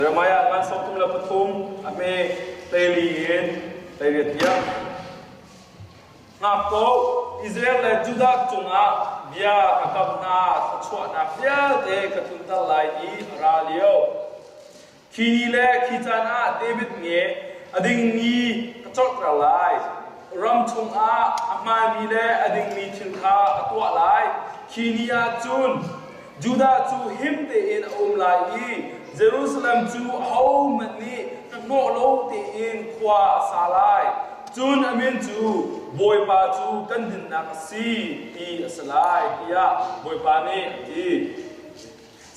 Jeremiah ngan 33 a hme 14 in 18 tiang. Ngak ko, Israel le Judah cungah bia ka kam hna thluachuahnak vialte ka tlunter lai i a ra lio. Khi ni le khi caan ah David nge a dingmi ka colhter lai. Ram chungah a hmaanmi le a dingmi thil kha a tuah lai. Khi ni ah cun Judah cu him tein a um lai i Jerusalem cu ahohmanh nih hnahnawh lo tein khua a sa lai. Cun a min cu Bawipa cu kan dinnak a si ti a si lai, tiah Bawipa nih a ti.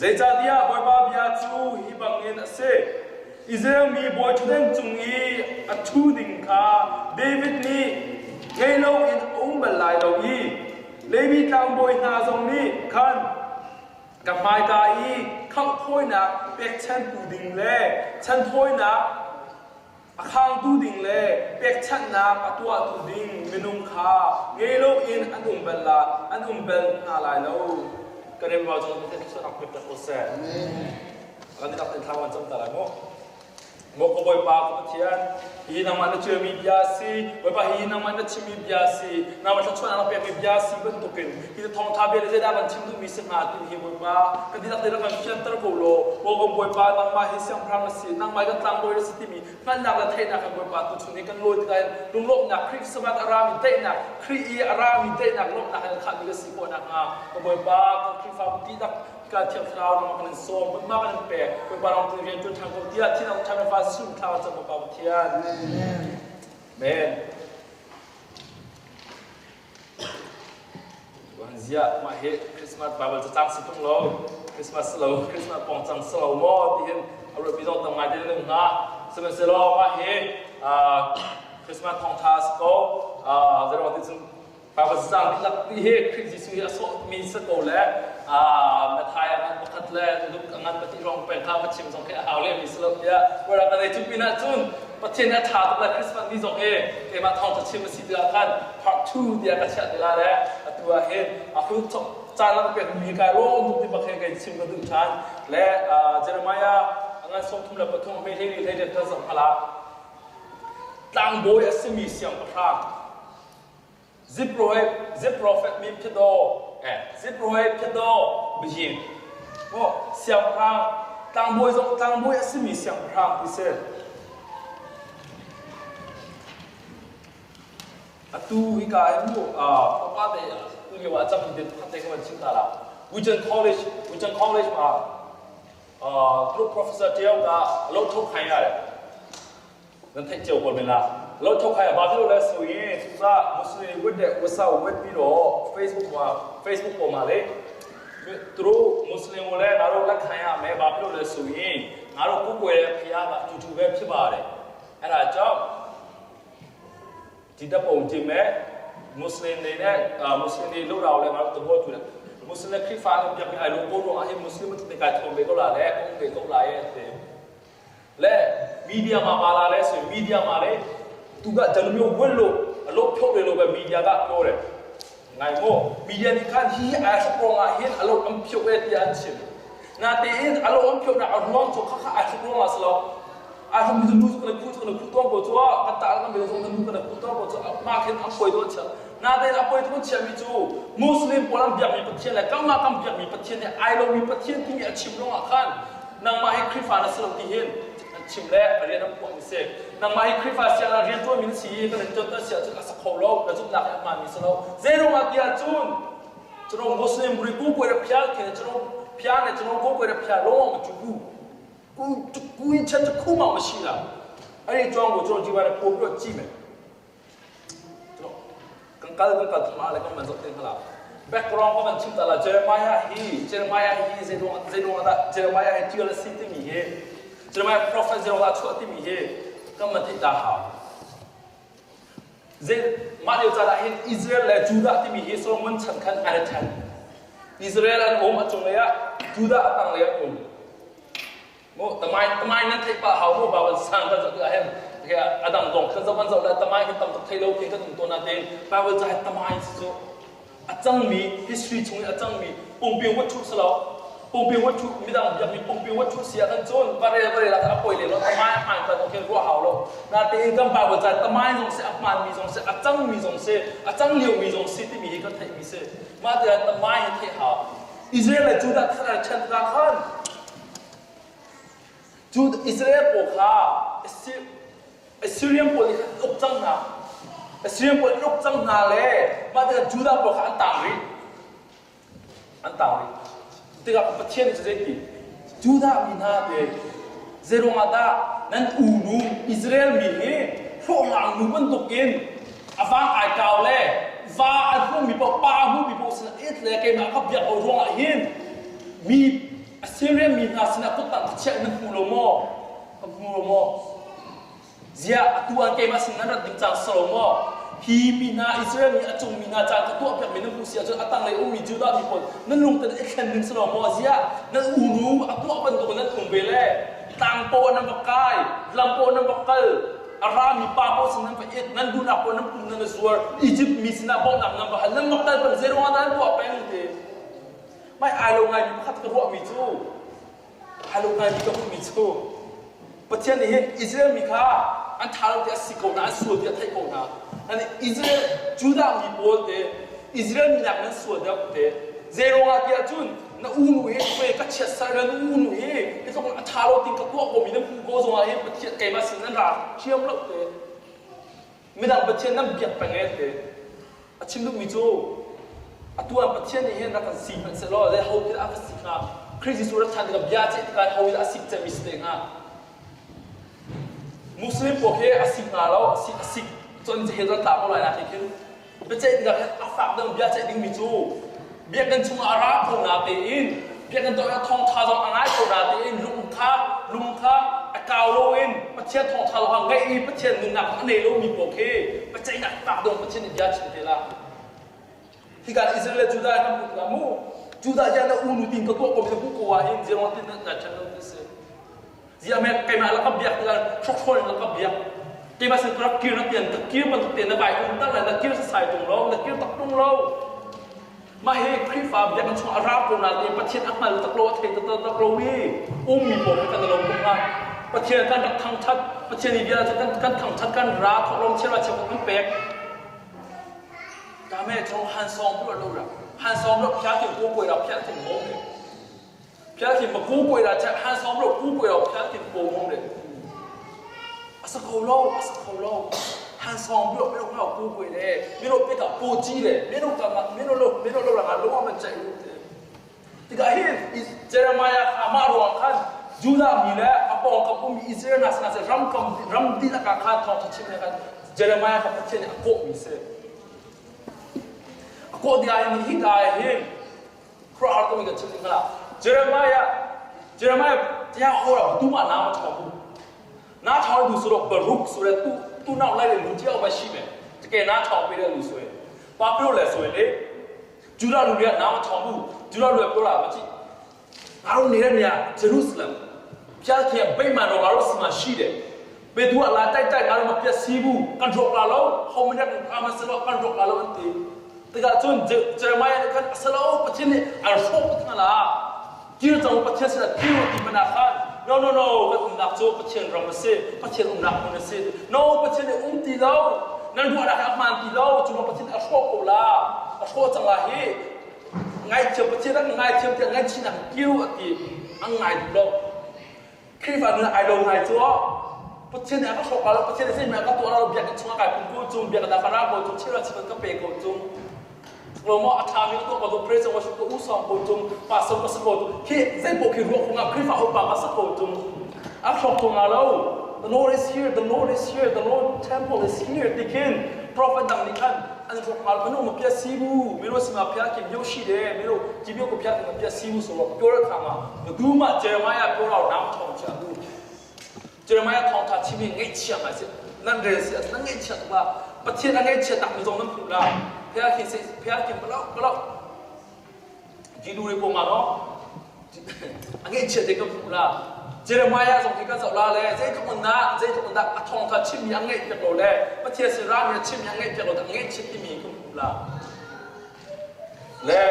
Zeicahtiah Bawipa bia cu hi bangin a si: Israel mi bawiṭhutdan cung i a ṭhu ding kha David nih ngei loin a um bal lai lo i Levi tlangbawi hna zong nih khan ka hmaika i khangh thawinak pekchantu ding le chanthawinak a khangtu ding le pekchanhnak a tuahtu ding minung kha ngei loin an um bal la an um bal hna lai lo. Kan rim wa cung Pathian thluachuahnak pek ko seh. Kan i tak in thla wan cam ta lai mu. Maw ka Bawipa ka Pathian, hi nangmah na ṭialmi bia a si, Bawipa hi nangmah na chimmi bia a si, nangmah thluachuahnak na pekmi bia a si bantukin hi thawngṭha bia le zeidah kan chim duhmi si hnga timi hi Bawipa kan dihlak te rak kan fianter ko law, maw kan Bawipa nangmah hi siangpahrang na si, nangmah hi kan tlangbawi na si timi hngalhnak le theihnak kan Bawipa tuchun hi kan lawi tikah hin lunglawmhnak Khrih sabat a rami daihnak Khrih i a rami daihnak lawmhnak in a khahmi kan si khawh nakhnga ka Bawipa kan Khrihfabu dihlak Ka Thiang Thlarau nangmah kan in sawm, hmunhma kan in pek, Bawipa ram tu rian ṭuan ṭhan ko tiah thinang ṭhan fa sum thla cam Bawipa Pathian. Amen. Tuan ziah mah hi Christmas Bible cacang si tung lo, Christmas lo, Christmas pong cang si lo maw ti hin a ruatmi zong tam ngai te nan um hnga. Sihmanhsehlaw mah hi Christmas thawngṭha a si ko. Zeiruang ti cun Bible cacang dihlak ti hi Khrih Jesuh hi a sawhmi si ko le Matthai a ngan pakhat le Luke a ngan pahnih rong peng kha va chim zong khi a hau lehmi si lo tiah Wara kan ei cu pinah cun Pathian a ṭha tuk le Christmas ni zong hi keimah thawngṭha chim a si tikah khan part 2 tiah ka chiah tikah le atu ah hin a hun caan lang pek mi kai lawm tuk ti bak he kai chim ka duh ṭhan le Jeremiah a ngan 33 hme hlei hlei hlei kan zoh hala tlangbawi a simi siangpahrang Ziprophet min phidaw Ziprophet phidaw bihin siangpahrang tlangbawi zong tlangbawi a simi siangpahrang ti si. Atu hika hin mu papa te tu lio ah cam din pakhat te ka van chim ta la. Wuchen College Wuchen College ma group professor Tiao ka lo thok khai ya Nan theih cio ko men la. Lo thok hai ba lo le su yi cuca Muslim wet de wasa wet pi ro Facebook ma Facebook ko ma le tru Muslim le nga ro la khai ya me ba lo le su yi nga ro ku kwe le phia ba chu chu be phi ba le အဲ့ဒါကြောင့်ဒီတပုံကြည့်မဲ့မွတ်စလင်တွေနဲ့မွတ်စလင်တွေလို့တော့လည်းငါတို့သဘောတူတယ်မွတ်စလင်ခရစ်ဖာလို့ပြပြအဲ့လိုပို့တော့အဟိမွတ်စလင်မတကထုံပေကောလာလေအုံပေကောလာရဲ့တဲ့ လဲမီဒီယာမှာပါလာလဲဆိုရင်မီဒီယာမှာလေသူကဒီလိုမျိုးဝတ်လို့အလုပ်ဖြုတ်တယ်လို့ပဲမီဒီယာကပြောတယ်ငိုင်မို့မီဒီယာนี่คันฮีอาสปรงอาเห็นอโลอัมဖြုတ်ရဲ့တရားချင်နာတေin အလိုအဖြုတ်တာအရုံးချိုခခအစပရောငါစလောအဟမလူစုကခုစုကခုတော့ကိုချောကတာကမေဆုံးနမှုကခုတော့ကိုချောမာခင်အပွေတော့ချနာတေအပွေတော့ချမီချူမွတ်စလင်ပေါ်လမ်ပြမီပချင်လေကမ္မာကမ်ပြမီပချင်လေအိုင်လိုမီပချင်တိအချင်လောအခန် Nangmah hi Khrihfa na si lo ti hin an chim le a rian an phuah mi si. Nangmah hi Khrihfa siang ah rianṭuan mi na si i kan in tonter si ahcun a si kho lo, na zumhnak hi a hmaan mi si lo. Zeiruang ah ti ahcun curo Muslim buri ku kuai phial khin curo phia ne curo ko kuai phia lo ma chu ku ku ku in chen chu khu ma ma shi la အဲ့ဒီအကြောင်းကိုကျွန်တော်ဒီမှာပို့ပြီးတော့ကြည့်မယ် kan kal kan kal thum ah le kan man zoh te hna background ka van chim ta la Jeremiah hi Jeremiah hi zeiruang zeiruang dah Jeremiah hi tial a si timi hi Jeremiah prophet zeiruang dah chuah timi hi kan man theih ta hau zei mah lio caan ah hin Israel le Judah timi hi Solomon chan khan an i then Israel an um a cung lei ah Judah a tang lei an um Mu tamai tamai nan theih pah hau mu Bible sang kan zoh tikah hin a dang zong kan zoh kan zoh le tamai kan tam tuk thei lo khi kan um tawn nain Bible ca hi tamai cu a cangmi history chung i a cangmi pumpi wat thuh si lo. Pungpi watchu midang biakmi pungpi watchu si ah kan cun va rel ah a poi le lo tamai a hmaan kan okay ruah hau lo. Natein kan Bible ca tamai zong si a hmaan mi zong si a cang mi zong si a cang lio mi zong si timi hi kan theih mi si. Mah tiah tamai hi theih hau. Israel le Judah thar chan ka khan Israel pawl kha Assyrian pawl nih khan an uk cang hna. Assyrian pawl an uk cang hna le mah tikah Judah pawl kha an tang rih. An tang rih. Tikah Pathian nih zeiti? Judah mi hna te zeiruang ah dah nan unu Israel mi hi hlawhhlang nu bantukin a vang ai kau le va an hmumi paoh pa a hmumi paoh sinah it le keimah ka biak ko ruangah hin mi Assyrian mi hna sinah kuttang ka chiah nan hmu lo maw? Ka hmu lo maw? Ziah atu ah keimah sin nan rat ding cang si lo maw? Hi mi hna Israel mi a cung mi hna caan ka tuahpiak mi nan hmuh si ahcun a tanglei ummi Judah mi pawl nan lungtan i thlen ding si lo maw? Ziah nan unu a tuah bantuk nan um ve le tlang paoh nan va kai, lam paoh nan va kal, a rami pa paoh sin nan va it, nan duhnak paoh nan pum nan i zuar, Egypt mi sinah bawmhnak nan va hal, nan va kal peng, zei ruangah dah nan tuah peng ti? Mai ai lo ngaimi pakhat ka ruahmi cu ai lo ngaimi ka hmuhmi cu Pathian nih hin Israel mi kha an ṭha lo ti a si ko hna, an sual ti a theih ko hna. Nan Israel Judah mi pawl te Israel mi nak nan sual deuh te. Zei ruangah tiah cun na unu hi khuai ka chiat sar na unu hi hi tluk a ṭha lo ting ka tuah ko mi nan hmu ko zongah hin Pathian keimah sin nan ra ṭhiam lo te. Midang Pathian nan biak peng e te. A chim duhmi cu atu ah Pathian nih hin rak kan si hmanh sehlaw le ho khi dah a va si hnga? Khrih Jesuh rak ṭhan tikah bia ceih tikah ho dah a sik cemmi si te hnga? Muslim pawl khi a si hnga lo, a sik a sik cun hell an tla ko lai nak khin biaceih tikah khan a fak deuh bia ceih dingmi cu biakinn chungah a ra ko na tein biakinn tuah thawngṭha zong a ngai ko na tein lung kha lung kha a kau loin Pathian thawngṭha lawng a ngeih i Pathian nunnak a nei lomi pawl khi biaceihnak fak deuh Pathian nih bia chim te la. Hika Israel le Judah kan hmuh tikah mu Judah hian na unu tin ka tuah ko mi na hmuh ko ah hin zeruang tin na ṭhen lo ti si. Ziah me keimah la ka biak tikah hrokhrawl in la ka biak. Keimah sin ka rak kir na tian ka kir bantuk te na vai um tak le na kir sasai tung lo na kir tak tung lo. Mah hi Khrihfa biakinn chung a ra ko nain Pathian a hngal tak lo a thei tak lo mi ummi pawl hi kan lo tuk hna. Pathian kan rak thangṭhat, Pathian i bia cu kan kan thangṭhat kan ra thawhlawm chiara cheu kan pek. Dame chong han song bu lo ra. Han song ro phya tin ko koi ra phya tin mo le. Phya tin ma ku koi ra cha han song ro ku koi ra phya tin ko mo le. Asa kho lo, asa kho lo. Han song bu ro ngau ku koi le. Mi ro pe ka po chi le. Mi ro ka ma mi ro lo mi ro lo ra nga lo ma chai lu te. Tikah hin Jeremiah kha mah ruang khan Judah mi le a pawngkam ummi Israel hna sinah seh ram kam ram dihlak ah khan thawngṭha chim he khan Jeremiah kha Pathian nih a kawhmi si. A kawh tikah hin hika ah hin khuaruahhar tukmi kan chim ding hnga. Jeremiah Jeremiah tiah hora tu ma na ma bu. Na chao du su ro Baruch su re tu tu na lai le lu chiao ba shi me. Ke na chao pe le lu su e. Pa pyo le su le Judah လူတွေကနားမထောင်ဘူးဂျူဒလူတွေပြောတာမကြည့်ငါတို့နေတဲ့နေရာဂျေရုဆလမ်ဘုရားခင်ဗိမာန်တော်ငါတို့ဆီမှာရှိတယ်ပေသူကလာတိုက်တိုက်ငါတို့မပြတ်စီးဘူးကန်ထရိုလာလို့ဟောမနက်အမစလောကန်ထရိုလာလို့အတီတကချွန်ဂျေရမိုင်ခန်အစလောပချင်းနေအရှော့ပထလာကျီကြောင့်ပချင်းစကီဝတိမနာခန် no no no ကုံnak chu pathian ram a si pathian umnak hmun a si no pathian i um ti lo nan ruah dah a hmaan ti lo cu pathian a hrawh ko la a hrawh cang la hi ngaithiam pathian an ngaithiam tiah ngaihchihnak kiu a ti an ngai duh lo Khrihfa nun ai lo ngai cu Pathian nih a ka hrawk lo Pathian nih zeihmanh a ka tuah lo biakinn chungah kai pum ko cung biakinn ah ka ra ko cung chira chivan ka pe ko cung lo maw a ṭhami ka tuah ko cung praise and worship ka u sawng ko cung pastor ka si ko cung khi zeipoh khi ruah khung ah Khrihfa upa ka si ko cung a hrawk ko nga lo the Lord is here the Lord is here the Lord temple is here ti khin prophet dang nih khan an hrawk nga lo manu ma pia sibu mino sima pia kim yo shi de mino jibio ko pia kim pia sibu so lo pyo ra ma du ma Jeremiah pyo ra nam thong cha du Jeremiah thawngtha chimi ngaihchia ngai si nan rel si nan ngaihchia tuk la Pathian a ngaihchia tak mi zong nan hmuh la phia khi se phia khi palau palau jidu re ko nga no a ngaihchia te kan hmuh la Jeremiah zong hi kan zoh la le zeitluk in dah zeitluk in dah a thawngtha chimmi a ngaih piak lo le Pathian sin rami a chimmi a ngaih piak lo a ngaihchiat timi kan hmuh la le.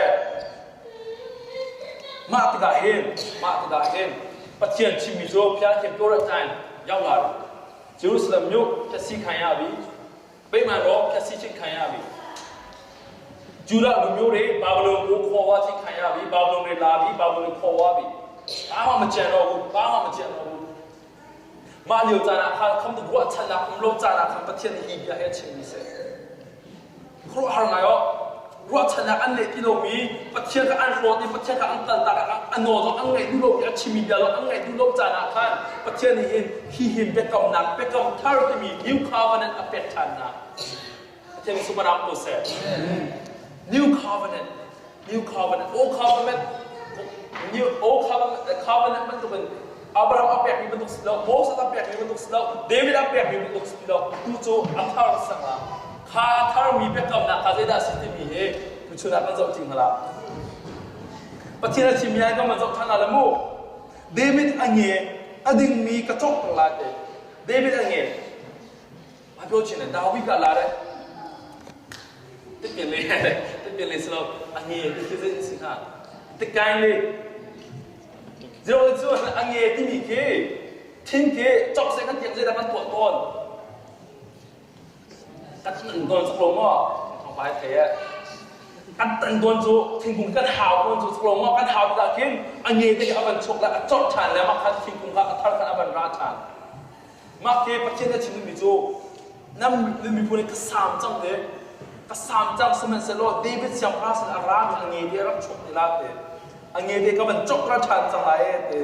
Mah tikah hin, mah tikah hin Pathian chimmi cu phiathiam tuah time yau la Jerusalem မြို့ဖျက်ဆီးခံရပြီဗိမာန်တော်ဖျက်ဆီးခြင်းခံရပြီဂျူဒလူမျိုးတွေဘာဗလုန်ကိုခေါ်သွားခြင်းခံရပြီဘာဗလုန်တွေလာပြီဘာဗလုန်တွေခေါ်သွားပြီဘာမှမကြံတော့ဘူးဘာမှမကြံတော့ဘူး Mah lio caan ah khan khamtu ruahchannak um lo caan ah khan Pathian nih hi bia hi a chimmi si. Khuaruahhar ngai aw. Ruahchannak an neih ti lomi, Pathian kha an hlawt i Pathian kha an kaltak a nawl zong an ngaih duh lomi, a chimmi bia zong an ngaih duh lo caan ah khan Pathian nih hin hi hin biakamnak, biakam thar timi New Covenant a pek ṭhan hna. Pathian nih super ko seh. New Covenant, New Covenant, Old Covenant, New Old Covenant, Covenant bantukin Abraham a pekmi bantuk si lo, Moses a pekmi bantuk si lo, David a pekmi bantuk si lo, tu cu a thar sang ah kha a tharmi biakamnak kha zeidah a si timi hi tuchun ah kan zoh ṭi hnga Pathian a chimmi ai kan van zoh ṭhan la mu. David a nge a dingmi ka cawk ko lai te. David a nge A pyo chin Dawi ka la re. Te le te le slo a nge ti khi zin si ha. Te kai le Zero cu a nge ti mi khi thin khi chok se kan tiang zei da kan tuah tawn. Kan tan tawn chok lo mo thong pai thei e. Kan tan tawn cu thingkung kan hau tawn cu chok lo mo kan hau tikah khin a nge te khi a van chok le a chok than le mah khan thingkung kha a thar khan a van ra than. Mah ke Pathian a chimmi cu nan miphun hi ka saam cang te ka saam cang sihmanhsehlaw David siangpahrang sin a rami a nge te a rak chuak te la te a nge te ka van cok ra ṭhan cang lai e te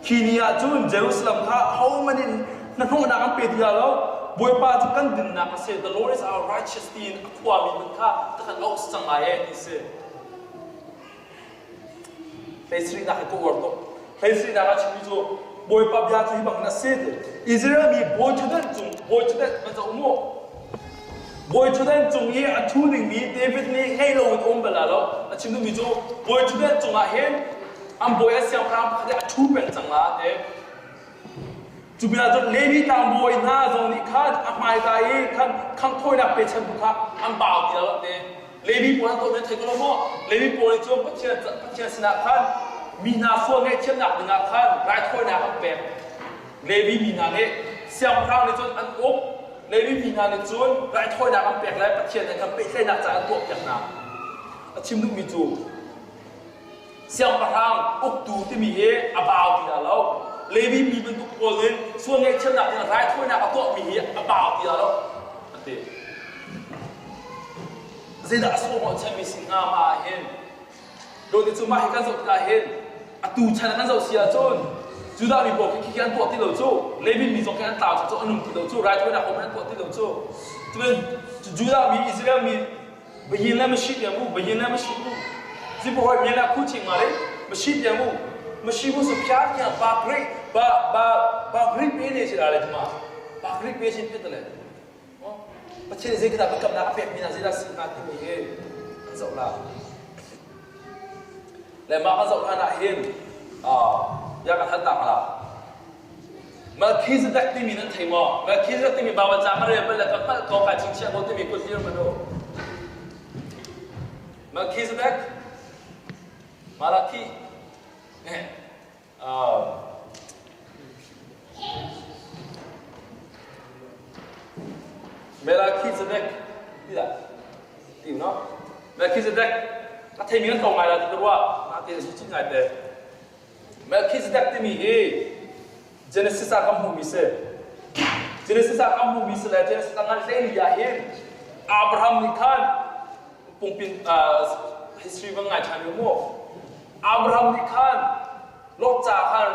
khi ni ah cun Jerusalem kha hohmanh in hnahnawhnak an pe ti la lo Bawipa cu kan dinnak a si the Lord is our righteous tiin a khuami hmanh kha takhan auh si cang lai e ti si Hleisarihnak hi ka uar tuk. Hleisarihnak a chimmi cu Bawipa bia cu hi bangin a si ti. Israel mi bawi ṭhutdan cung bawi ṭhutdan man zoh mu. Bawi ṭhutdan cung i a ṭhu dingmi David nih ngeih loin a um bal la lo. A chim duhmi cu bawi ṭhutdan cungah hin an bawi a siangpahrang pakhat hi a ṭhu peng cang la ti. Cu pinah cun Levi tlangbawi hna zong nih khan a hmaika i khan khanghthawinak pechantu kha an bau ti lo ti. Levi pawl an tuahmi an thei ko lo maw? Levi pawl nih cun Pathian, Pathian sinah khan mi hna sual ngaihthiamnak dingah khan raithawinak an pek. Levi mi hna nih siangpahrang nih cun an uk. Levi mi hna nih cun raithawinak an pek le Pathian he khan pehtlaihnak ca an tuahpiak hna. A chim duhmi cu siangpahrang uktu timi hi a bau ti dah lo. Levi mi bantuk pawl in sual ngaihthiamnak ding raithawinak a tuahmi hi a bau ti dah lo. A ti. Zeidah a sawhmawh chanmi si hnga mah ah hin? Dawt cu mah hi kan zoh tikah hin atu chan ah kan zoh si ahcun Judah mi pawl khi khi an tuah ti lo cu Levi mi zong khi an tlau cu an um ti lo cu raithawinak hom an tuah ti lo cu cun Judah mi Israel mi ဘရင်လည်းမရှိပြန်ဘူးဘရင်လည်းမရှိဘူးဇိဘဟိုမြန်လာခုချိန်မှာလေမရှိပြန်ဘူးမရှိဘူးဆိုဖျားပြန်ဘာ great ဘာဘာဘာ great ပေးနေချင်တာလေဒီမှာဘာ great ပေးခြင်းဖြစ်တယ်လေနော်ပချေစေကတာပကမ်နာအပက်မိနာစေတာစင်နာတိမီဟေဇောလာလေမာဇောလာနာဟင်အာยากันทัดตาละ Melchizedek timi nan thei maw? Melchizedek timi Baibal ca ka rel bal le ka hngalh ko kai chingchiah ko timi kut dir hmanh u. Melchizedek, Malachi, eh, uh, Melchizedek, ti dah? Ti no? Melchizedek, a theimi kan ko ngai la ti ka ruah. Na te su chin ngai te. Melchizedek timi hi Genesis ah kan hmuhmi si. Genesis ah kan hmuhmi si le Genesis ah ngan hleili ah hin Abraham nih khan pungpin history van ngai ṭhan mu. Abraham nih khan Lot ca khan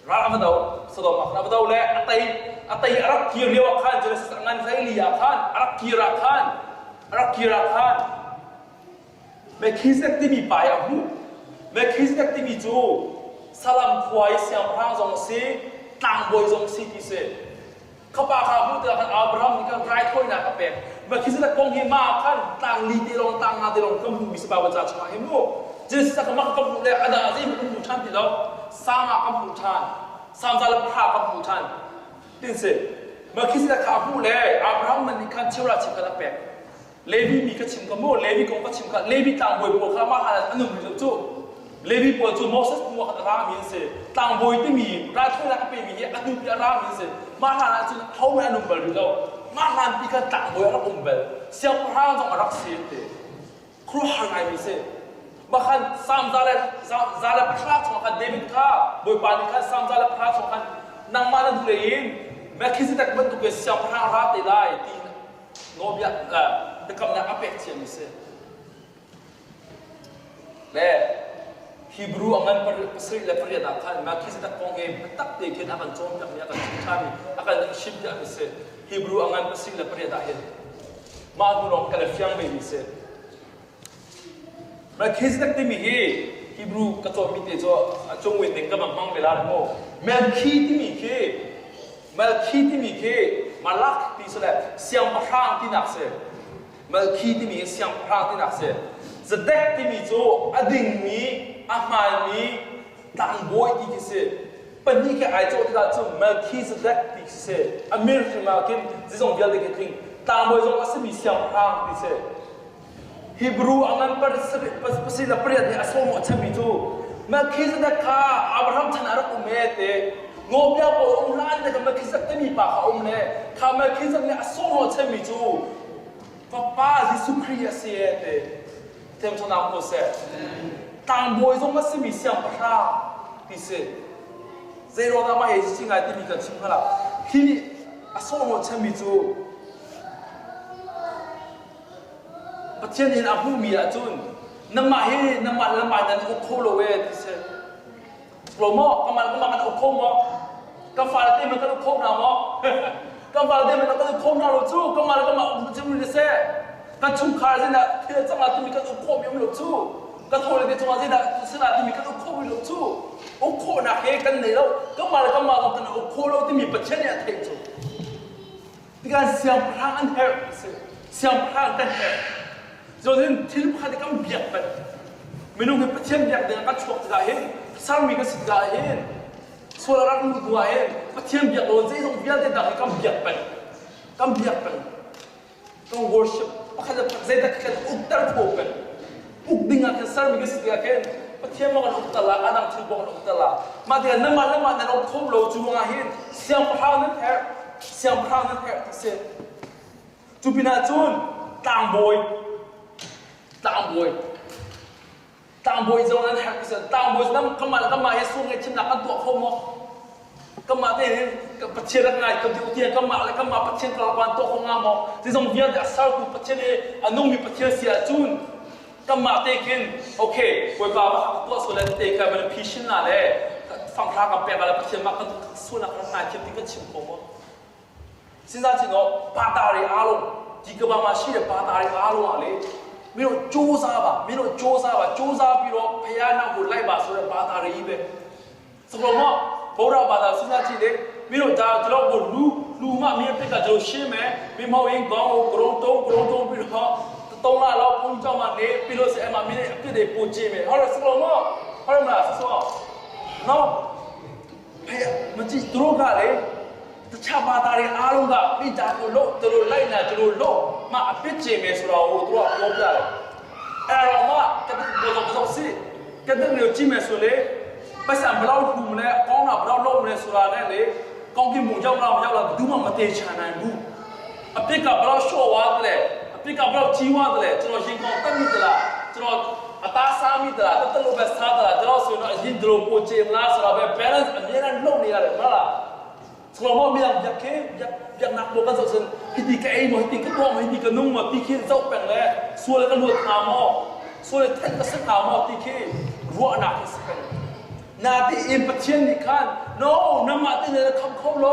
ral a va do Sodom ah khan a va do le a tei a tei a rak kir lio ah khan Genesis ah ngan hleili ah khan a rak kir ah khan a rak kir ah khan Melchizedek timi pa hi a hmuh. Melchizedek timi cu Salam khua i siangpahrang zong a si, tlangbawi zong a si ti si. Kha pa kha hmuh tikah khan Abraham nih khan raithawinak a pek. Melchizedek kong hi mah khan tlang li te lawng, tlang nga te lawng kan hmuhmi si Baibal ca chungah hi mu. Genesis ah mah kan hmuh le a dang ah zeihmanh kan hmu ṭhan ti lo. Salm ah kan hmuh ṭhan. Salm za le pahra kan hmuh ṭhan. Tin si. Melchizedek kha a hmuh le Abraham man nih khan cheuhra cheukhat a pek. Levi mi ka chim ka mu, Levi kong ka chim kha Levi tlangbawi pawl kha mah hlan an um rih lo cu. Levi pawl cu Moses hnu ah khan a rami an si. Tlangbawi timi raithawinak a pemi hi a hnu pi a rami an si. Mah hlan ah cun hohmanh an um bal rih lo. Mah hlan pi khan tlangbawi a rak um bal. Siangpahrang zong a rak si an ti. Khuaruahhar ngaimi si. Mah khan Salm 110 chung khan David kha Bawipa nih khan Salm 110 chung khan nangmah na hnulei in Melchizedek bantukin siangpahrang ra te lai ti nawlbia biakamnak a pek ciami si. Le Hebrew a ngan 78 ah khan Melchizedek kong hi biatak te khin a kan cawnpiakmi a kan chim ṭhanmi a kan chimpiakmi si. Hebrew a ngan 78 ah hin mah hnu lawng kan i fiang vemi si. Melchizedek timi hi Hebrew ka cawnmi te cu a cung win ding ka van hmang ve la mu. Melchi timi khi Malki timi khi Malak ti si le siangpahrang tinak si. Malki timi hi siangpahrang tinak si. Zedek timi cu a dingmi, a hmaanmi tlangbawi ti khi si. Pahnih khi ai cawh tikah cun Melchizedek ti khi si. A mir hrim ah khin zeizong vialte khi tling. Tlangbawi zong a simi siangpahrang ti si. Hebrew a ngan pasarih le pariat nih a sawm a chimmi cu Melchizedek kha Abraham chan ah rak um e te nawlbia pawl um hlan te kha Melchizedek timi pa kha um le kha Melchizedek nih a sawm a chimmi cu Fapa Jesuh Khrih a si e te thiamchawnak ko seh tlangbawi zong a simi siangpahrang ti si zei ruangah mah hi si ngai timi kan chim hnga hi nih a sawm a chimmi cu Pathian nih a hmuhmi ahcun nangmah hi nangmah le nangmah nan uk kho lo ee ti si. Lo maw? Kanmah le kanmah kan uk kho maw? Kan fale te kan uk kho hna maw? Kan fale te kan uk kho hna lo cu. Kanmah le kanmah uk cu ni seh. Kan chungkhar zeidah thil cang ah timi kan uk khawhmi um lo cu. Kan hawile te cungah zeidah sinah timi kan uk khawhmi lo cu. Uk khawhnak he kan nei lo. Kanmah le kanmah zong kan uk kho lo timi Pathian nih a theih cu. Tikah siangpahrang an herh a si. Siangpahrang kan herh. Cun thil pakhat i kan biak peng. Minung hi Pathian biak ding ah kan chuak tikah hin sermi kan si tikah hin sual a rak luh hnu ah hin Pathian biak lo zeizong vialte dang hi kan biak peng. Kan biak peng. Kan worship pakhat le pakhat zeidah kan ukter kho peng. Uk ding ah khan sermi kan si tikah khin Pathian maw kan ukter la, a dang thil maw kan ukter la. Mah tikah nangmah nangmah nan uk kho lo cu ruangah hin siangpahrang nan herh, siangpahrang nan herh ti si. Cu pinah cun tlangbawi, tlangbawi, tlangbawi zong nan herh ti si. Tlangbawi cu kanmah le kanmah hi sual ngaihchimnak kan tuah kho maw? Kanmah te hin Pathian rak ngai kan ti tiah kanmah le kanmah Pathian karlak van tuah kho hnga maw? Zeizong vialte a sertu Pathian i a nungmi Pathian si ahcun kanmah te khin okay Bawipa mah ka tuah sual le te kha van phishin na le fanghra kan pek le Pathian mah kan sualnak rak ngai thiam ti kan chim kho maw? Sihmanhsehlaw patari aalong ti ka ba ma shi le patari aalong ah le mino choza ba mino choza ba choza pi ro phaya na hu lai ba so le patari be Saklo ma bora ba da sina chi de mi ro da jlo bo lu lu ma mi pe ka jo she me mi mo in gong o grong tong grong tong pi ro tong la lo pung chong ma ne pi lo se ma mi ne pi de pu chi me hor saklo ma hor ma so no he ma chi tro ka le တခြားဘာသာတွေအားလုံးကမိသားကိုလို့သူတို့လိုက်နာသူတို့လို့မှအပြစ်ကျေမယ်ဆိုတော့သူတို့ကပြောပြတယ်အဲ့တော့မှကတိဘောတော့တော့စီကတိမျိုးကြည့်မယ်ဆိုလေပတ်စံဘလောက်ထူမလဲကောင်းတာဘလောက်လုပ်မလဲဆိုတာနဲ့လေကောင်းကင်ဘုံရောက်လားမရောက်လားဘယ်သူမှမတေချာနိုင်ဘူးအပြစ်ကဘလောက်လျှော့သွားတယ်လဲအပြစ်ကဘလောက်ကြီးသွားတယ်လဲကျွန်တော်ရင်ကောင်တက်မိသလားကျွန်တော်အသားစားမိသလားတက်တက်လို့ပဲစားသလားကျွန်တော်ဆိုရင်တော့အရင်တို့ပိုချေမလားဆိုတော့ပဲ balance အမြဲတမ်းလုပ်နေရတယ်မဟုတ်လား ဆိုတော့မင်းပြက်ခဲပြက်ပြက်นักบอกกันสันฮิติกไอ้มฮิติกตัวมฮิติกนุ่งมตีขี้เจ้าเป็นเลยส่วนแล้วก็ลวดหามอส่วนแล้วแท่นก็สักหามอตีขี้รัวหนักสักเป็นนาที่อินปะเทียนนี่คัน no น้ำมาที่เนี่ยคำเขาโล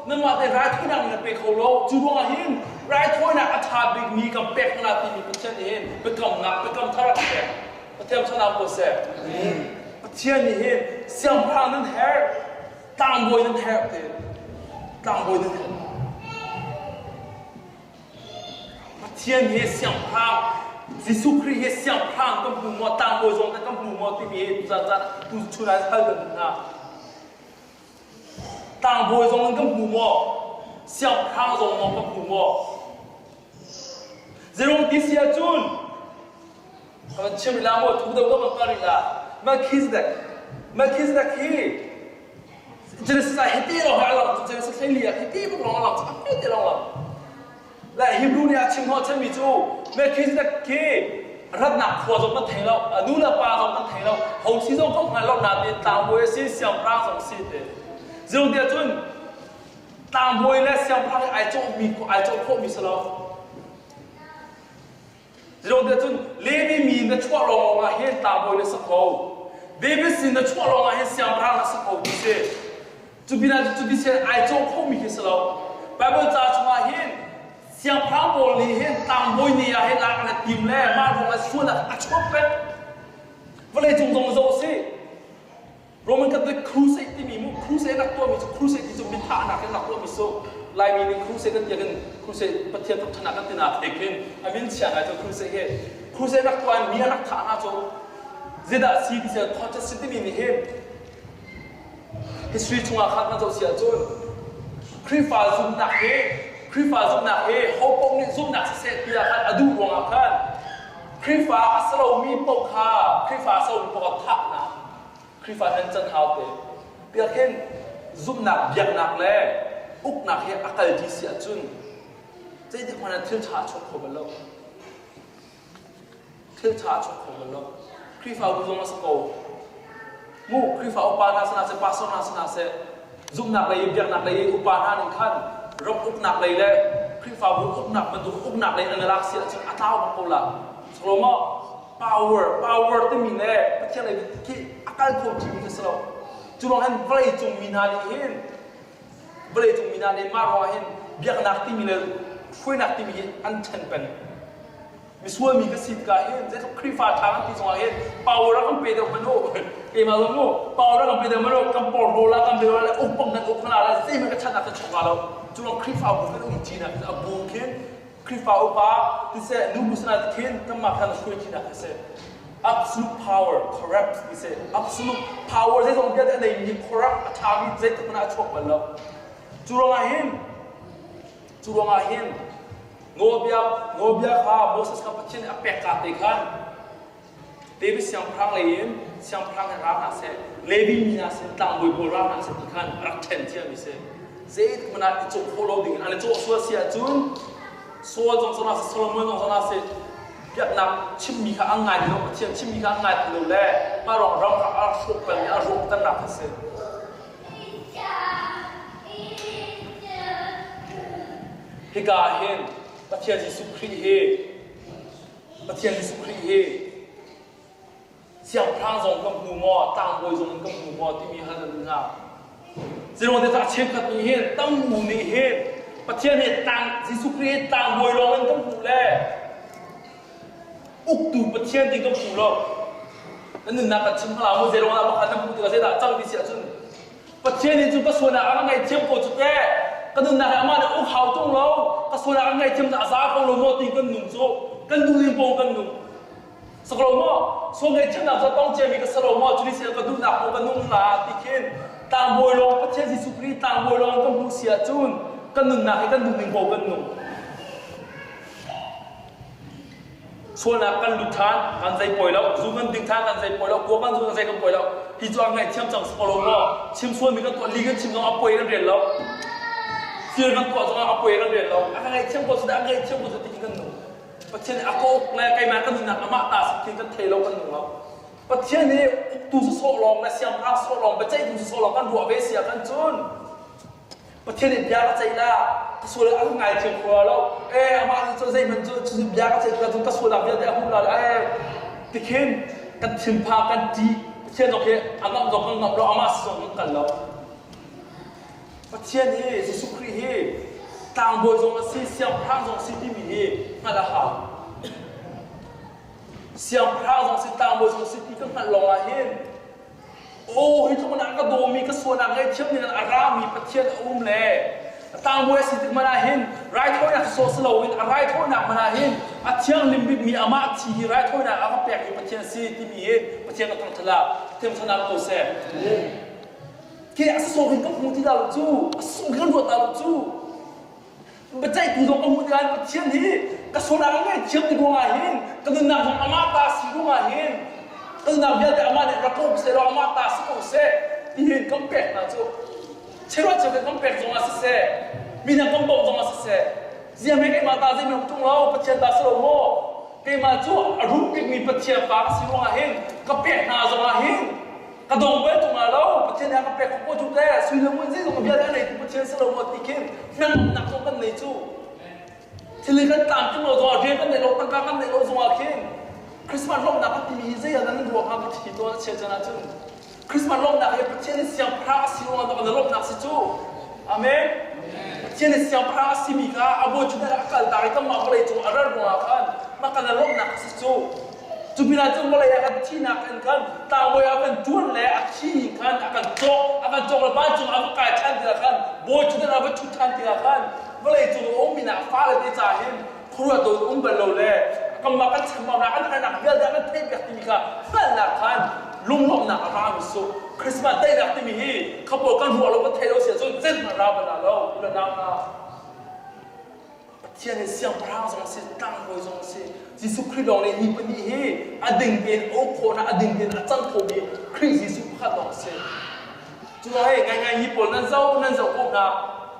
น้ำมาที่รายทุนังเนี่ยไปเขาโลจูดวงหินรายทุนักอัฐาบิกมีกับเป็กนาที่มีปะเทียนหินไปกำนักไปกำทารักเป็กปะเทียนชนะโกเซปะเทียนนี่หินเสียงพระนั้นแฮ Tlangbawi nan herh ti. Tlangbawi nan herh. Pathian hi siangpahrang Jesuh Khrih hi siangpahrang kan hmu maw tlangbawi zong kan hmu maw timi hi tuzan caan tu chun ah hal kan hna. Tlangbawi zong kan hmu maw? Siangpahrang zong maw kan hmu maw? Zerong ti si ahcun ka van chim rih la maw thu deuh ka van hngal rih la Melchizedek Melchizedek hi Genesis ah hiti lawng hi a lang cu Genesis 14 ah hiti bak lawng a lang cu a hmete lawng lang le Hebrew nih a chim hnawh chanmi cu Melchizedek khi ratnak khua zong kan thei lo a nu le pa zong kan thei lo ho si zong kan hngal lo nain tlangbawi a si siangpahrang zong si te zirung tiah cun tlangbawi le siangpahrang hi ai cawhmi ai cawh khawhmi si lo Zirong tiah cun Levi mi na chuah lawng ah hin tlangbawi na si kho David sin na chuah lawng ah hin siangpahrang na si kho ti si cu pinah cu ti sin ai cawh khomi khi si lo Bible ca chungah hin siangpahrang pawl nih hin tlangbawi ni ah hin lak an i tim le mah ruangah sualnak a chuak peng vawlei cung zong zoh si Roman Catholic Crusade timi mu crusade rak tuahmi cu crusade ti cu mithahnak in rak tuahmi su Laimi nih crusade kan tiah crusade Pathian thawkṭhanak kan tinak he khin a min chia ngai cu crusade hi crusade rak tuah in mi a rak thah hna cu zeidah si ti si conscious si timi nih hin history chungah khan kan zoh si ahcun Khrihfa zumhnak hi Khrihfa zumhnak hi ho paoh nih zumhnak siseh tiah khan a duh ruangah khan Khrihfa a si lomi paoh kha Khrihfa a si lomi paoh kha thahnak Khrihfa nan can hau te. Biakinn zumhnak biaknak le uknak hi a kal ti si ahcun zeitik hmanh ah thil ṭha a chuak kho bal lo. Thil ṭha a chuak kho bal lo. Khrihfabu zong a si ko. Mu Khrihfa upa hna sinah seh, pastor hna sinah seh, zumhnak lei biaknak lei upa hna nih khan ram uknak lei le Khrihfabu uknak bantuk uknak lei an lak si ahcun a tlau bak ko la. Salomo power power timi le Pathian lei khi a kal kho ṭimi khi si lo. Cu ruang hin vawlei cung mi hna nih hin vawlei cung mi hna nih mah ruangah hin biaknak timi le hruainak timi hi an ṭhen peng. Misual mi ka si tikah hin zeitluk Khrihfa ṭha kan ti zongah hin power a kan pe deuh hmanh u. Keimah zong mu power a kan pe deuh hmanh u kan porhlaw la kan bia le uk bang nan uk hna la zeihmanh ka channak ka chuak hnga lo. Cu ruang Khrihfabu kan um ṭinak a bu khin Khrihfa upa tiseh nubu sinah khin kanmah khan hruai ṭinak a si. Absolute power corrupt ti si. Absolute power zeizong vialte a neimi corrupt a ṭhami zeitluk hmanh ah a chuak bal lo. Cu ruangah hin cu ruangah hin nawlbia nawlbia kha Moses kha Pathian nih a pek ka te khan David siangpahrang lei in siangpahrang he ra hna seh, Levi mi hna sin tlangbawi pawl ra hna seh ti khan a rak ṭhen ciami si. Zeitik hmanh ah i cawh khawh lo ding in an i cawh sual si ahcun Saul zong zong seh, Solomon zong zong seh, biaknak chimmi kha an ngai ti lo, Pathian chimmi kha an ngai ti lo le mah ruang ram kha a hrawh pengmi a rawhternak a si. Hika ah hin Pathian Jesuh Khrih hi Pathian Jesuh Khrih hi siangpahrang zong kan hmu maw, tlangbawi zong in kan hmu maw timi hal kan duh hna. Zeiruang te cheukhat nih hin tambu nih hin Pathian hi tlang Jesuh Khrih hi tlangbawi lawng in kan hmuh le uktu Pathian ti kan hmu lo. Nan nunnak kan chim hna mu zeiruang dah pakhat nan hmuh tikah zeidah cang ti si ahcun Pathian nih cun ka sualnak a ka ngaihthiam ko cu teh. Ka nunnak hi amah nih uk hau tung lo. Ka sualnak a ngaihthiam cu a za ko lo maw ti kan nung cu. Kan duh ning paoh kan nung. Sak lo maw? Sual ngaihthiamnak cu a tong ciami ka si lo maw? Cu ni sin ka duhnak paoh ka nung la ti khin tlangbawi lawng Pathian Jesuh Khrih tlangbawi lawng kan hmuh si ahcun kan nunnak hi kan duh ning paoh kan nung. Sualnak kan lut ṭhan, kan zei poi lo, zu kan ding ṭhan, kan zei poi lo, kuak kan zu kan zei kan poi lo. Hi cu a ngaihthiam cang si ko lo maw? Chim sualmi kan tuah, li kan chim zong a poi kan rel lo. Fir kan tuah zongah a poi kan rel lo. A ka ngaihthiam ko cu dah, a ngaihthiam ko cu ti kan nung. Pathian nih a ka uk le keimah ka nunnak amah ta si khi kan thei lo kan nung lo. Pathian nih uktu sawsawh lawng le siangpahrang sawsawh lawng, biaceihtu sawsawh lawng kan ruah ve si ah kan cun Pathian nih bia ka ceih la ka sual a ka ngaithiam khua lo eh amah nih cun zeihmanh cu cu bia ka ceih cun ka sualnak vialte a hmuh la eh tikhin kan thinpha kan ṭih Pathian zong hi a ngamh zong kan ngamh lo amah si zong kan kal lo Pathian hi Jesuh Khrih hi tlangbawi zong a si siangpahrang zong a si timi hi hngalh a hau siangpahrang zong si tlangbawi zong si ti ka hngalh lawng ah hin Aw, hi tluk in a ka dawmi ka sualnak ngaihthiam ding in a rami Pathian a um le tlangbawi a si tik hmanh ah hin raithawinak sawh si loin a raithawinak hmanh ah hin a thianghlim bikmi amah thi hi raithawinak a ka pekmi Pathian si timi hi Pathian ka thangṭhat ah Pathian thangṭhat ko seh. Khi a sawh hin kan hmu ti dah lo cu, a sung hin kan ruat dah lo cu. Biaceihtu zong ka hmuh tikah Pathian hi ka sualnak a ngaihthiam ti ruangah hin ka nunnak zong amah ta si ruangah hin ka nunnak vialte amah nih rak ko seh law amah ta si ko seh ti hin kan pek hna cu cheruat cheukhat kan pek zongah siseh mi dang kan bawmh zongah siseh ziang he keimah ta zei ṭung lo Pathian ta si lo maw keimah cu a rum bikmi Pathian pa ka si ruangah hin ka pek hna zongah hin ka dong bal tung lo Pathian nih a ka pek ko cu te sui le ngun zeizong vialte a neitu Pathian si lo maw ti khin hnangamnak zong kan nei cu thil kan tlamtling lo zongah rian kan neih lo tangka kan neih lo zongah khin Christmas lawmhnak kan timi hi zei ah nan ruah hnga ka thi tawn a chia can ahcun Christmas lawmhnak hi Pathian in siangpahrang a si ruangah kan lawmhnak si cu Amen Pathian in siangpahrang a simi kha a bawi cu a kal tak i kanmah vawlei cung a ral ruangah khan mah kan lawmhnak si cu Cu pinah cun vawlei ah kan thihnak in khan tlangbawi a kan ṭuan le a thi khan a kan cawk a kan cawk le vancung a va kai ṭhan tikah khan bawi ṭhutdan a va ṭhut ṭhan tikah khan vawlei cung a ummi hna fale te ca hin khuaruah dawt um bal lo le kanmah kan chambaunak an harnak vialte a kan theihpiak timi kha hngalhnak khan lunglawmhnak a ra mi su Christmas daihnak timi hi khapawl kan ruah lo kan theih lo si ahcun zeihmanh ra bal lo u le nau hna Pathian hi siangpahrang zong a si, tlangbawi zong a si. Jesuh Khrih lawng nih hi pahnih hi a ding tein a uk khawhnak, a ding tein a cang khomi Khrih Jesuh pakhat lawng a si. Cu hei ngaingai hi pawl nan zoh nan zoh ko hna.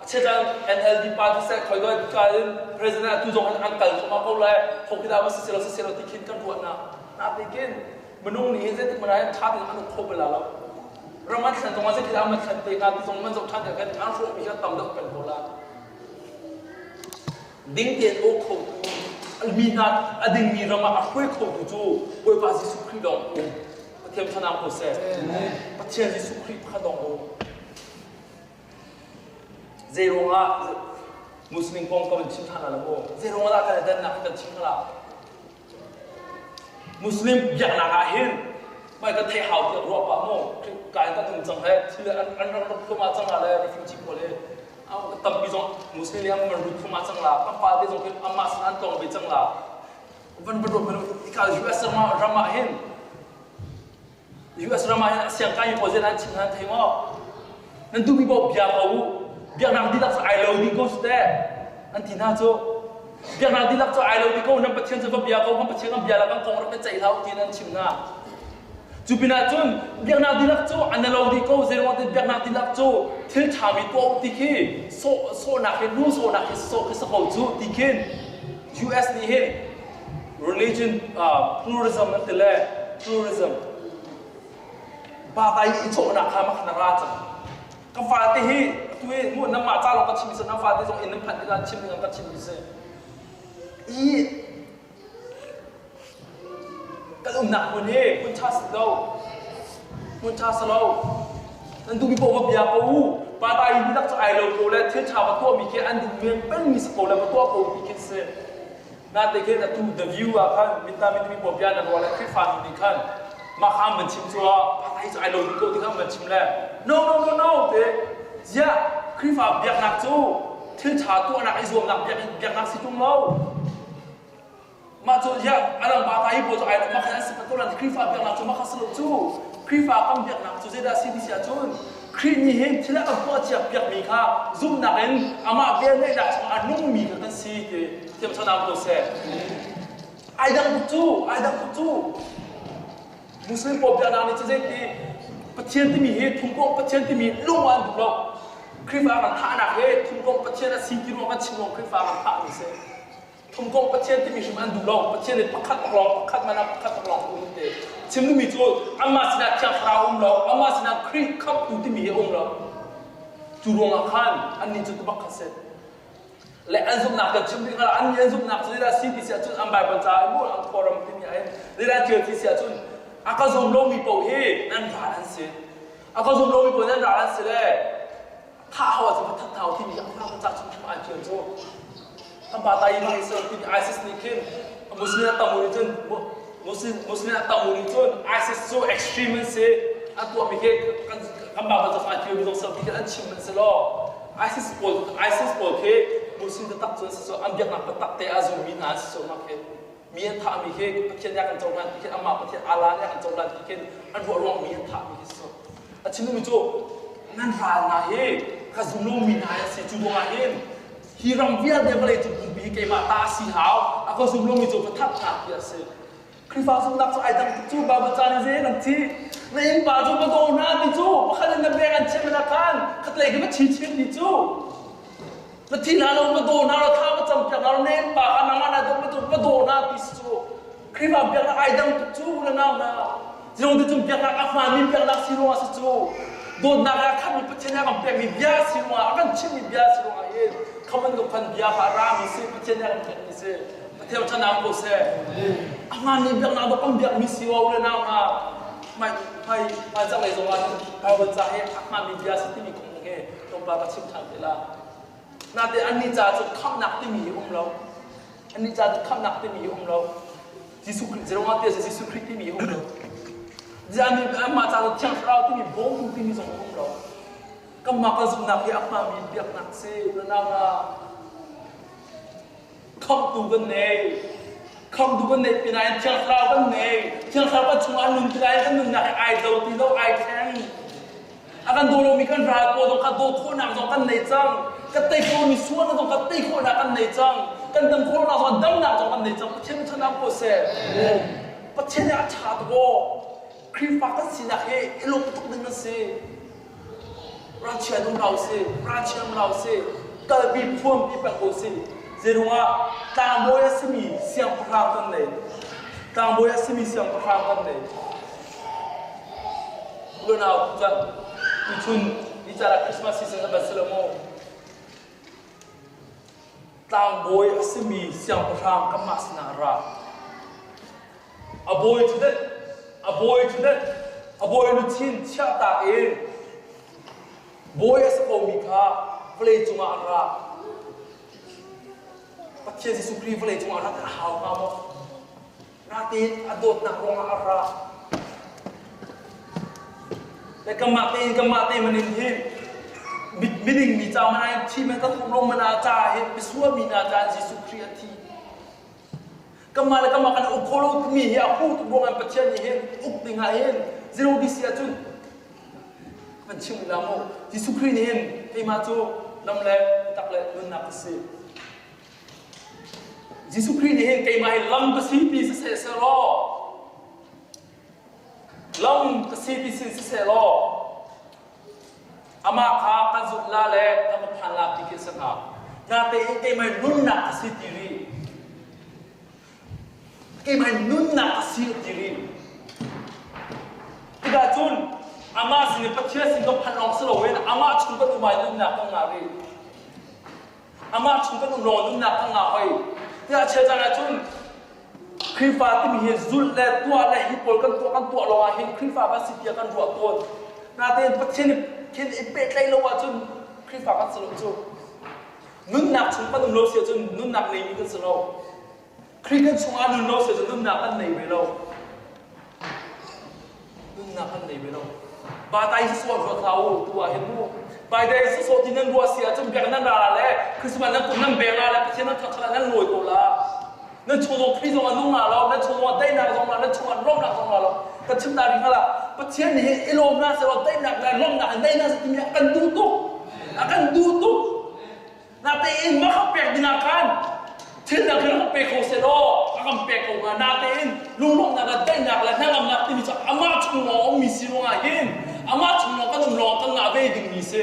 Chetan NLD party seh khoi doi ka in president atu zong an kal thoma ko lai ho khi dah si lo si lo ti khin kan ruah na na te kin minung nih hin zeitik mana hin tha tein an uk kho bal lo ram an thlen zong ah zeitik dah an thlen te hnga ti zong man zoh than te kan an hrawh mi kha tam deuh peng ko la Ding tein aw khotu, mi hna a dingmi ram ah a hruai khotu cu Bawipa Jesuh Khrih lawng um. Pathian thlanam ko seh. Pathian Jesuh Khrih pakhat lawng um. Zei ruangah Muslim kong ka van chim ṭhan la maw? Zei ruangah dah kan i dannak kan chim hna? Muslim biaknak ah hin mai kan theih hau tiah ruah pah maw? Kai kan um cang he thil an an rak rak thum ah cang la le refugee pawl hi tampi zong Muslim nih an van lut thum ah cang la kan fate zong khi amah sin an tong ve cang la van van ruat hmanh US ram ah hin US ram ah hin siangkai pawl zei an chim nan thei maw? Nan duhmi paoh bia ko u. Biaknak dihlak cu ai lo dih ko su teh. An ti hna cu. Biaknak dihlak cu ai lo dih ko nan Pathian cu va bia ko kan Pathian kan bia la kan kong rak kan ceih hlah u tiin an chim hna. Cu pinah cun biaknak dihlak cu an lo dih ko zeiruang tin biaknak dihlak cu thil ṭhami tuah u ti khi sawh sawhnak hi nu sawhnak hi sawh khi sa ko cu ti khin US nih hin religion pluralism an ti le pluralism pa ta i chawhnak kha mak na ra cang ka fate hi tu hi mu nan mah ca lawng ka chim si nan fate zong inn nan phanh tikah chim ding ka chim si i kan umnak hmun hi hmun ṭha si lo hmun ṭha si lo nan duhmi paoh va bia ko u pa ta i bitak cu ai lo ko le thil ṭha va tuahmi khi an duh men pengmi si ko le va tuah ko ti khi si Natein khin atu The View ah khan minta mi pawl bia nan ruah le Khrihfa nu nih khan mah kha an van chim cu ah hi cu ai lo ding ko ti kha an van chim le no no no no te ziah Khrihfa biaknak cu thil ṭha tuahnak i zuamnak biaknak si ṭung lo mah cu ziah adang pa ta hi pawl cu ai mah khan an si ko lan Khrihfa biaknak cu mah kha si lo cu Khrihfa kan biaknak cu zeidah si ti si ahcun Khrih nih hin thil a kan tuah cia piakmi kha zumhnak in amah velngeihnak chungah a nungmi kha kan si ti thiamconak ko seh. Ai dang tuk cu, ai dang tuk cu. Muslim pawl biaknak nih cu zeiti Pathian timi hi thumkomh Pathian timi lung ah an duh lo. Khrihfa kan thahnak hi thumkomh Pathian a si ti ruang kan chim ruang Khrihfa kan thahmi si. Thumkomh Pathian timi hrim an duh lo. Pathian nih pakhat lawng pakhat man ah pakhat lawng um te. Chim duhmi cu amah sinah Thiang Thlarau um lo, amah sinah Khrih khamhtu timi hi um lo. Cu ruangah khan annih cu tubak kha si. Le an zumhnak kan chim ding an an zumhnak cu zeidah si ti si ahcun an Bible ca i mu an khuaram timi ah hin zeidah thil ti si ahcun a ka zum lomi paoh hi nan ral an si. A ka zum lomi paoh nan ral an si le thah hau ahcun va that hau timi a ka ca chung hrim ai ṭial cu kan pa ta yi mang sel timi ISIS nih khin Muslim a tam nih cun Muslim Muslim a tam nih cun ISIS cu extreme an si an tuahmi khi kan kan Bible ca ai ṭialmi zong sel ti khin an chim an si law ISIS pawl ISIS pawl khi Muslim taktak cu an si cu an biaknak taktak te a zummi hna an si cu mah khi mi an thahmi khi Pathian nih a kan cohlan ti khin amah Pathian Allah nih a kan cohlan ti khin an ruah ruang mi an thahmi khi si a chimmi cu nan ral hna hi ka zum lomi hna an si cu ruangah hin Hi ram vialte vawlei cung pumpi hi keimah ta a si hau. A ka zum lomi cu va that hna ti a si. Khrihfa zumhnak cu ai dang tuk cu Baibal ca nih zei an ti? Na innpa cu va daw hna ti cu pakhat in na bek an chim na khan khatlei khi va chi chin ti cu. Na thi hna lo va daw hna lo thla va cam piak hna lo na innpa kha nangmah na dawt bantuk va daw hna ti si cu. Khrihfa biaknak ai dang tuk cu na nau hna. Zilong ti cung biaknak a hmaanmi biaknak si ruangah si cu. Dawtnak ah khammi Pathian nih a kan pekmi bia si ruangah a kan chimmi bia si ruangah hin kha bantuk khan bia kha a rami si Pathian nih a kan pekmi si. Pathian ṭhanam ko seh. A hmaanmi biaknak dawh kan biakmi si o le nau hna hmai hmai hmai lei zong ah hin Bible ca hi a hmaanmi bia si timi kong hi tlawmpal ka chim ṭhan te la. Nate annih ca cu khamhnak timi hi um lo. Annih ca cu khamhnak timi hi um lo. Jesuh Khrih zeruangah ti a si Jesuh Khrih timi hi um lo. Ziah anmah ca cu Thiang Thlarau timi bawmtu timi zong um lo. Kanmah kan zumhnak hi a hmaanmi biaknak si. Unau hna, Khamhtu kan nei. Khamhtu kan neih pinah in Thiang Thlarau kan nei. Thiang Thlarau kan chungah a nun tikah in kan nunnak hi ai do ti lo, ai thleng. A kan daw lomi kan ral pawl zong kha daw khawhnak zong kan nei cang. Kan tei khawhmi sualnak zong kan tei khawhnak kan nei cang. Kan dam khawhnak zong damnak zong kan nei cang. Pathian nih ṭhatnak ko seh. Pathian nih a ṭha tuk aw. Khrihfa kan sinak hi i lawm tuk ding a si. Ralchia um hlah usih, ralchia um hlah usih, kalpi phuampi peng ko usih. Zeiruangah tlangbawi a simi siangpahrang kan nei. Tlangbawi a simi siangpahrang kan nei. Unau tuchan tuchun ni caan ah Christmas season a van si lo maw? Tlangbawi a simi siangpahrang kanmah sinah a ra. A bawi ṭhutdenh, a bawi ṭhutdenh, a bawi luchin chiahtak in bawi a si komi kha vawlei cungah a ra. Pathian Jesuh Khrih vawlei cungah rat a hau hnga maw? Natein a dawtnak ruangah a ra. Le kanmah tein kanmah te manin hi miding mi ca man ai thi man ka thuk rong mana ca hi misual mi hna ca Jesuh Khrih a thi. Kanmah le kanmah kan uk kho lo timi hi a hu tuk ruangah Pathian nih hin uk ding ah hin zero BC ahcun kan chim la mu Jesuh Khrih nih hin keimah cu lam le tak le nunnak ka si. Jesuh Khrih nih hin keimah hi lam ka si ti siseh selaw lam ka si ti sin siseh law amah kha kan zumh la le kan va phan la ti khi a si hnga. Natein keimah nunnak a si ti rih. Keimah nunnak a si ti rih. Tikah cun amah sin i Pathian sin kan phanh lawng si loin amah chung kan um ah nunnak kan ngah rih. Amah chung kan um lawng nunnak kan ngah hoi. Tiah chel caan ahcun Khrihfa timi hi zulh le tuah le hi pawl kan tuah kan tuah lawngah hin Khrihfa kan si tiah kan ruah tawn. Natein Pathian khin i pehtlaih lo ahcun Khrihfa kan si lo cu. Nunnak chung kan um lo si ahcun nunnak neimi kan si lo. Khrih kan chungah nun lo si ahcun nunnak kan nei ve lo. Nunnak kan nei ve lo. Batai sawsawh ruat hlah u tu ah hin mu. Baidai sawsawh ti nan ruah si ahcun biak nan ra le Christmas nan kum nan beng la le Pathian nan thangṭhat nan lawi ko la. Nan chung zong Khrih zong a nung la lo, nan chung zong daihnak zong la, nan chung ah lawmhnak zong la lo. Kan chim ta rih hnga Pathian nih hin i lawm hna sehlaw daihnak le lawmhnak in nei hna seh timi a kan duh tuk. A kan duh tuk. Natein mah ka pek dingah khan thil dang khan ka pe kho seh law a kan pek ko hnga. Natein lunglawmhnak le daihnak le hnangamnak timi cu amah chung lawng a ummi si ruangah hin amah chung lawng kan um lawng kan ngah ve dingmi si.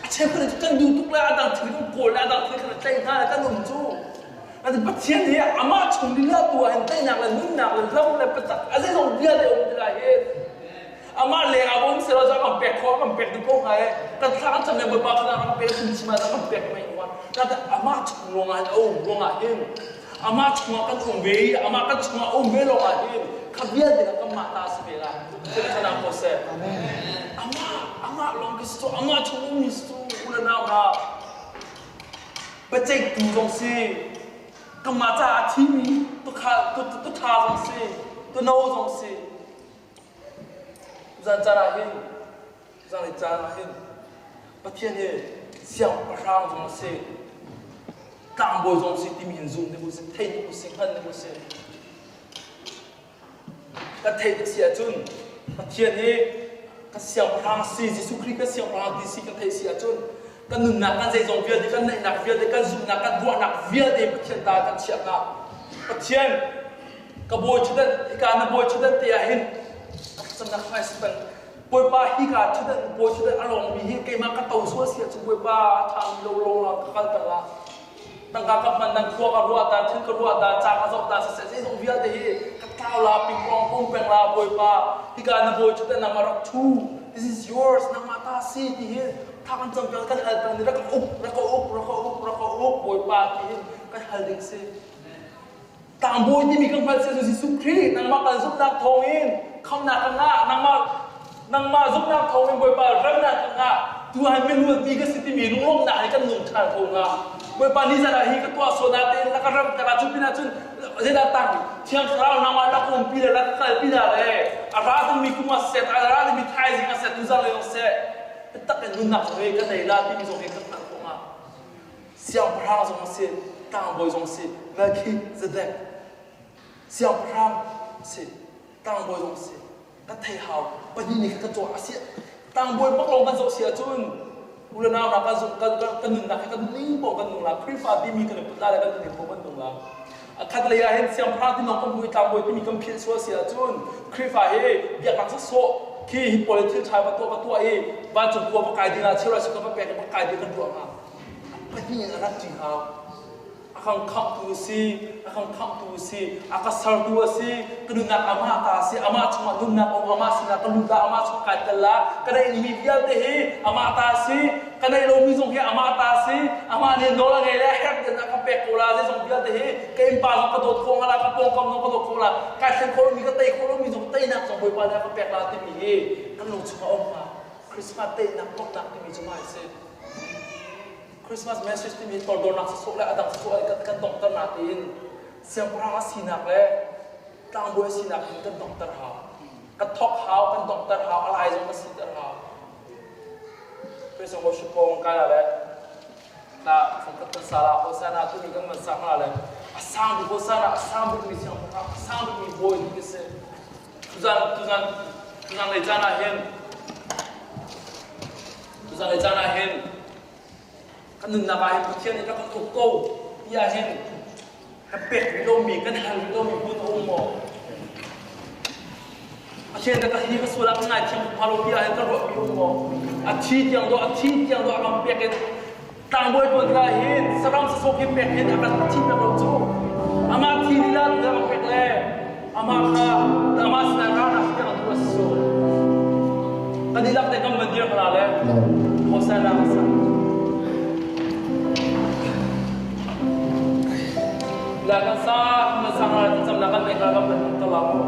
A cheukhat cu kan duh tuk le a dang thil kan kawl le a dang thil kan tlaih hna le kan um cu. Natin Pathian hi amah chung lila tu ah hin daihnak le nunnak le lam le biatak a zeizong vialte um tikah hin Amah leng ah um selaw kan pek khawh kan pek ding ko hnga i kan thla kan cam le Bawipa kha kan pek sun chim ah kan pek mai hnga. Natin amah chung ruangah hin a um ruangah hin amah chungah kan um ve i amah kan chungah um ve lawngah hin kha vialte kha kanmah ta si ve la. Thil ko seh. Amah amah lawng khi si cu amah chung ummi si cu u le nau hna biaceihtu zong si kanmah caah a thimi tuṭha zong si tuno zong si Zan caan ah hin, zanlei caan ah hin Pathian hi siangpahrang zong a si, tlangbawi zong a si timi hin zum ding usih, thei ding usih, hngal ding usih. Kan theih tik si ahcun Pathian hi kan siangpahrang si, Jesuh Khrih kan siangpahrang ti si kan theih si ahcun. Kan nunnak, kan zeizong vialte, kan neihnak vialte, kan zumhnak, kan ruahnak vialte Pathian ta kan chiah hnga. Pathian, ka bawi ṭhutdan, hika na bawi ṭhutdan te ah hin ka thlacamnak hmai si peng. Bawipa hika ṭhutdan, bawi ṭhutdan a lawngmi hi keimah ka to sual si ahcun Bawipa a ṭhami lo lawng lawng ka kal peng ah tangka ka hman dang khua ka ruah ta thil ka ruah ta ca ka zoh ta siseh zeizong vialte hi ka tlau la pingpong um peng la Bawipa hika na bawi ṭhutdan nangmah rak ṭhu this is yours nangmah ta si ti hi tha kan cam peng kan hal peng ni rak ka uk rak ka uk rak ka uk rak ka uk Bawipa ti hin kan hal ding si Tlangbawi timi kan hngalh cu Jesuh Khrih nangmah kan zumhnak thawngin khamnak ka ngah nangmah nangmah zumhnak thawngin Bawipa remnak ka ngah tu ah miluatmi ka si timi lunglawmhnak he kan nung ṭhan ko hnga Bawipa ni zan ah hi ka tuah sual natein na ka ram ter ah cu pinah cun zeidah tang Thiang Thlarau nangmah na ka umpi le na ka kalpi dah le a ra dingmi kum ah siseh a ra dingmi thaizing ah siseh tuzan lei zong siseh biatak in nunnak zong hi ka nei la timi zong hi ka hngalh khawh hnga Siangpahrang zong a si, tlangbawi zong a si, Melchizedek. Siangpahrang a si, tlangbawi zong a si. Ka thei hau, pahnih nih ka cawh a si. Tlangbawi bak lawng kan zoh si ahcun u le nau kan zumh kan kan nunnak hi kan ning paoh kan nung la Khrihfa timi kan i put la le kan ning paoh kan nung la. A khat lei ah hin siangpahrang ti lawng kan hmu i tlangbawi timi kan philh sual si ahcun Khrihfa hi biaknak sawsawh khi hi pawl thil ṭha va tuah va tuah i vancung khua va kai ding ah cheuhra cheuhra va pek i va kai ding kan ruah hnga. Pahnih in a rak ṭi hau. A kan khamhtu a si, a kan khamhtu a si, a ka sertu a si, ka nunnak amah ta a si, amah chungah nunnak a um, amah sinah ka lut la, amah chungah kai tel la, ka neihmi vialte hi amah ta a si, ka neih lomi zong hi amah ta a si, amah nih nawl a ngei le a herh in a ka pek ko la, zeizong vialte hi ka innpa zong ka dawt khawh hnga la, ka pawngkam zong ka dawt khawh la, kai thlen khawh lomi, ka tei khawh lomi zong teinak zong Bawipa nih a ka pek la timi hi kan lung chungah a um hnga. Christmas teinak lawmhnak timi cu mah a si. Christmas message timi tordornak sawsawh le a dang sawsawh kan kan donghter natein siangpahrang a sinak le tlangbawi a sinak hin kan donghter hau. Kan thawk hau, kan donghter hau, a lai zong kan siter hau. Christian worship kong kai la le na fungkhat kan sa la Hosanna timi kan man sang la le a sang bik Hosanna a sang bikmi siangpahrang a sang bikmi bawi ti si. Tuzan tuzan tuzan lei caan ah hin Tuzan lei caan ah hin kan nunnak ah hin Pathian nih rak kan uk ko ti ah hin kan pek rih lomi kan hal rih lomi hmun a um maw? Pathian ka hi ka sual ah ka ngaithiam hnga lo ti ah hin kan ruahmi um maw? A thi tiang dawh a thi tiang dawh a kan pek in tlangbawi tuan tikah hin saram sasawk hi pek hin a kan thi pek lo cu amah thi lila tu a pek le amah kha amah sinah ralnak tiang tu a si kan dihlak te kan van dir hna le Hosanna sa la kan sa kan sang la cam la kan nek la kan ban to la mu.